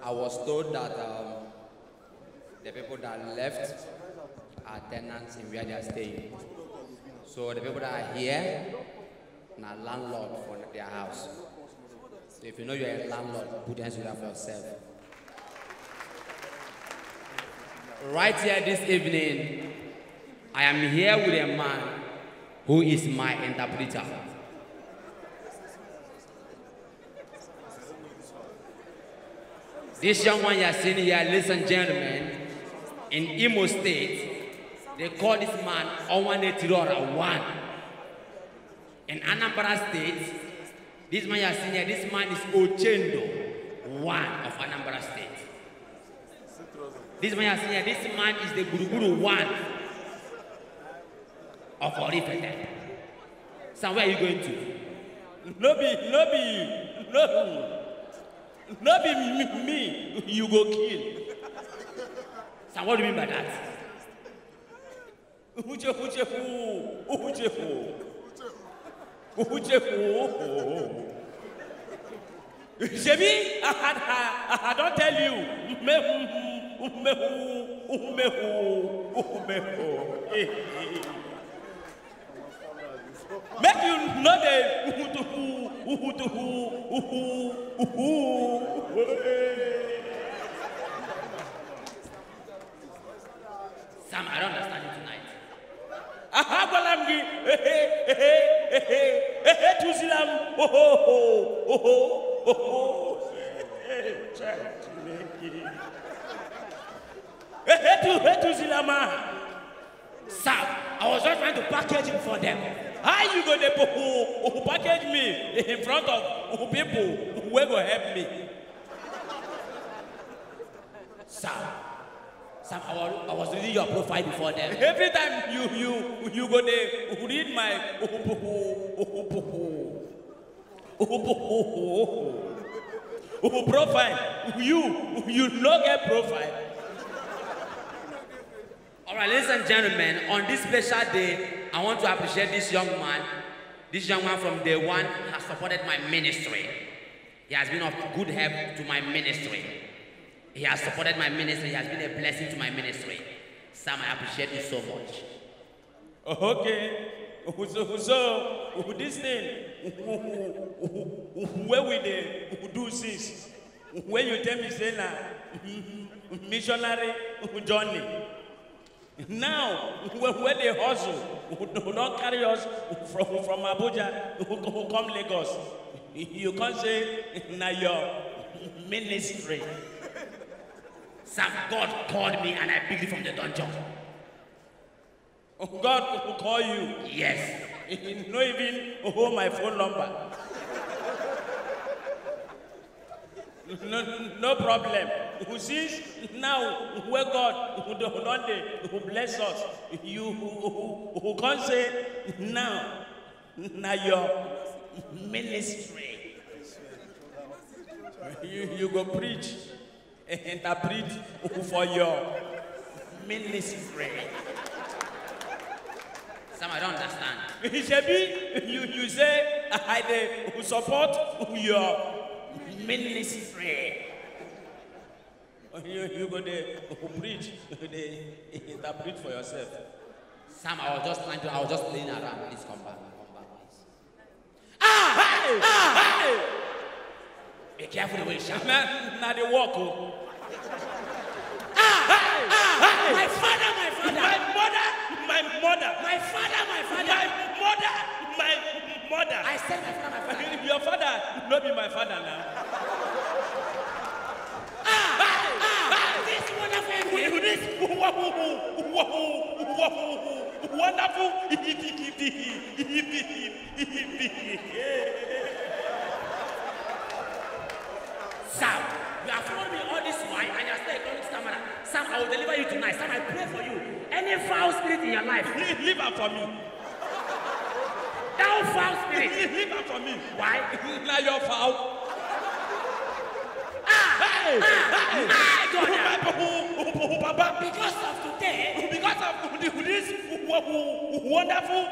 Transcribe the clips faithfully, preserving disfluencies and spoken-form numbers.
I was told that um, the people that left are tenants in where they are staying. So the people that are here, na landlord for their house. So if you know you're a landlord, put your hands together for yourself. Right here this evening, I am here with a man who is my interpreter. This young one you are seeing here, ladies and gentlemen, in Imo State, they call this man Owane Tirora one. In Anambra State, this man you are seeing here, this man is Ochendo one of Anambra State. This man you are seeing here, this man is the Guruguru one of Orifete. So where are you going to? No be, no be, no, no be me, me you go kill. So what do you mean by that? Uche, uche, hu, uche, hu. Uche, hu. Shebi, I, I, I, I don tell you. Me, me, hu, me, hu, me, hu. Eh, eh. Make you no dey uhutuhu, uhutuhu, uhu, uhu. Sam, I don't understand you tonight. Aha, agwala m gị, ehe, ehe, ehe, ehe, tụzila m, oho, oho, oho, oho. Ehe, tụ-, ehe, tụzila m aha. Sir, I was just trying to package him for them. How you go dey po-, po-, package me in front of people wey go help me? Sir, sir, I was, I was reading your profile before them. Every time you, you, you go dey read my profile, you, you no get profile. All right, ladies and gentlemen, on this special day, I want to appreciate this young man. This young man from day one has supported my ministry. He has been of good help to my ministry. He has supported my ministry. He has been a blessing to my ministry. Sam, I appreciate you so much. Okay. So, so, this thing, where we dey do since? When you tell me say na missionary journey. Now, when, when they hustle, who don carry us from, from Abuja, who come Lagos. You can't say na your ministry. Sam, God called me and I picked it from the dungeon. God will call you. Yes. He no even hold my phone number. No, no problem. Who sees now where God who don dey who bless us. You who, who, who can't say now na your ministry. You, you go preach, interpret for your ministry. Sam, I don't understand. Shebi, you, you say I dey support your ministry. You, you go dey preach, dey interpret for yourself. Sam, I was just trying to, I was just playing around. Please come back, come back, please. Ah! Hey! Ah! Hey! Be careful the way you shout. Na, na the work, oh. Ah! Hey! Ah! Hey! My father, my father. My mother, my mother. My father, my father. My mother, my mother. I said my father, my father. Your father no be my father now. Ah! Hey! Ah! Hey! This wonderful. This wonderful. Sam, you have followed me all this while and you are still a stammerer. Sam, I will deliver you tonight. Sam, I pray for you. Any foul spirit in your life, leave, leave am for me. Thou foul spirit. Leave, leave am for me. Why? Na your foul. Ah! Hey! Ah! Hey! Ah! God! Papa. Because of today. Because of this wonderful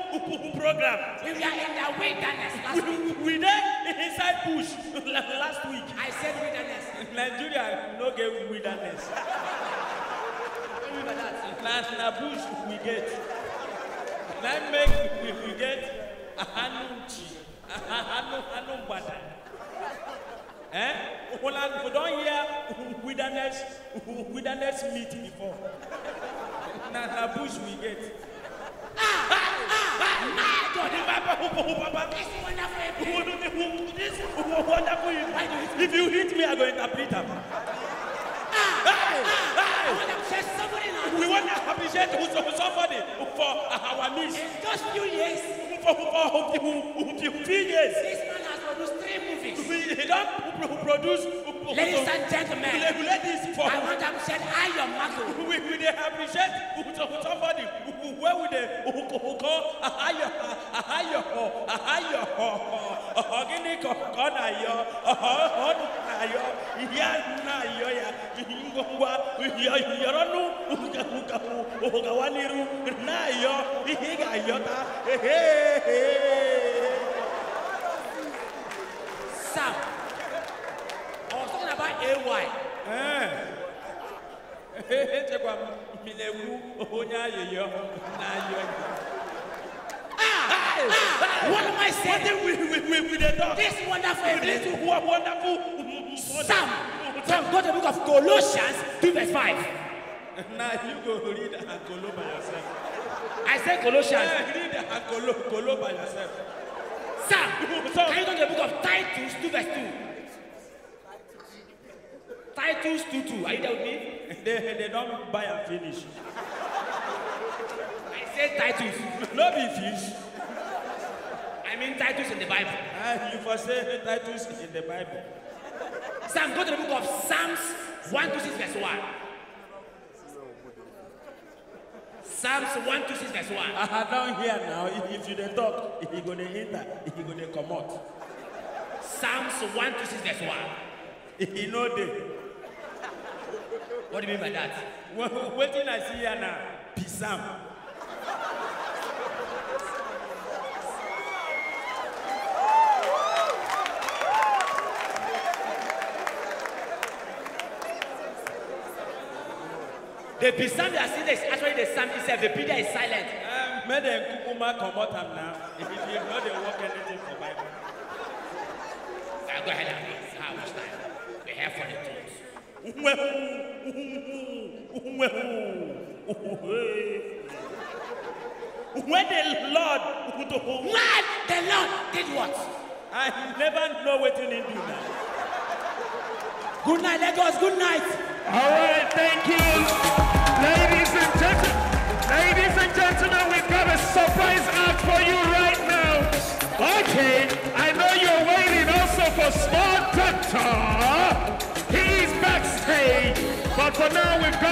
program. We were in the wilderness last week. We, we, we dey inside bush last week. I said wilderness. Nigeria no get wilderness. Na, na bush we get. Na make we, we get Anunchi. Anu, Anu Mbada. Eh? Una, we don hear wilderness, wilderness meat before. Na, na bush we get. Ah, ah, ah, ah, God, Papa, Papa, Papa. This wonderful evening. This wonderful evening. If you hit me, I go interpret am. Ah, hey, ah, hey. I want to say somebody now. We want to appreciate who, who somebody for our needs. In just few years. For, for, for, for, for few years. This man has produced three movies. We, he don pro-, produce. Ladies and gentlemen, ladies for I want to appreciate Ayo Mako. We, we dey appreciate somebody where we dey call Ayo, Ayo, Ayo, Ayo, gịnị ka ọ na-ayọ? Ọ na-ayọ ihe a na-ayọ ya. Ngwa, ngwa, yọrọnụ, gawa n'iru, na-ayọ ihe ị ga-ayọta. Sam, I was talking about A Y. Eh. Echekwa m, m na-ekwu onye ayịyọ na-ayọ. Ah, ah, what am I saying? Wetin we, we, we, we dey talk? This wonderful evening. This wo-, wonderful Sam, Sam, go to the book of Colossians two verse five. Now you go read and Colo by yourself. I say Colossians. Eh, read and Colo, Colo by yourself. Sam, so can you go to the book of Titus two verse two? Titus two two, are you there with me? They, they don buy and finish. I say Titus. No be fish. I mean Titus in the Bible. Ah, you for say Titus in the Bible. Sam, go to the book of Psalms one two six verse one. Psalms one two six verse one. I don hear now. If, if you dey talk, he go dey enter, he go dey comot. Psalms one two six verse one. He no dey. What do you mean by that? Wha-, wetin I see here now? Psalm. The Psalm they are seeing is actually the Psalm itself. The P D is silent. Um, make dem kukuma comot am now. If you no dey work anything for Bible. Ah, go ahead and read. How much time? We have for the truth. When the Lord, when the Lord did what? I never know wetin he do now. Good night, Lagos. Good night. All right, thank you. Ladies and gentlemen, ladies and gentlemen, we've got a surprise act for you right now. Okay, I know you're waiting also for Small Doctor. He is backstage, but for now we've got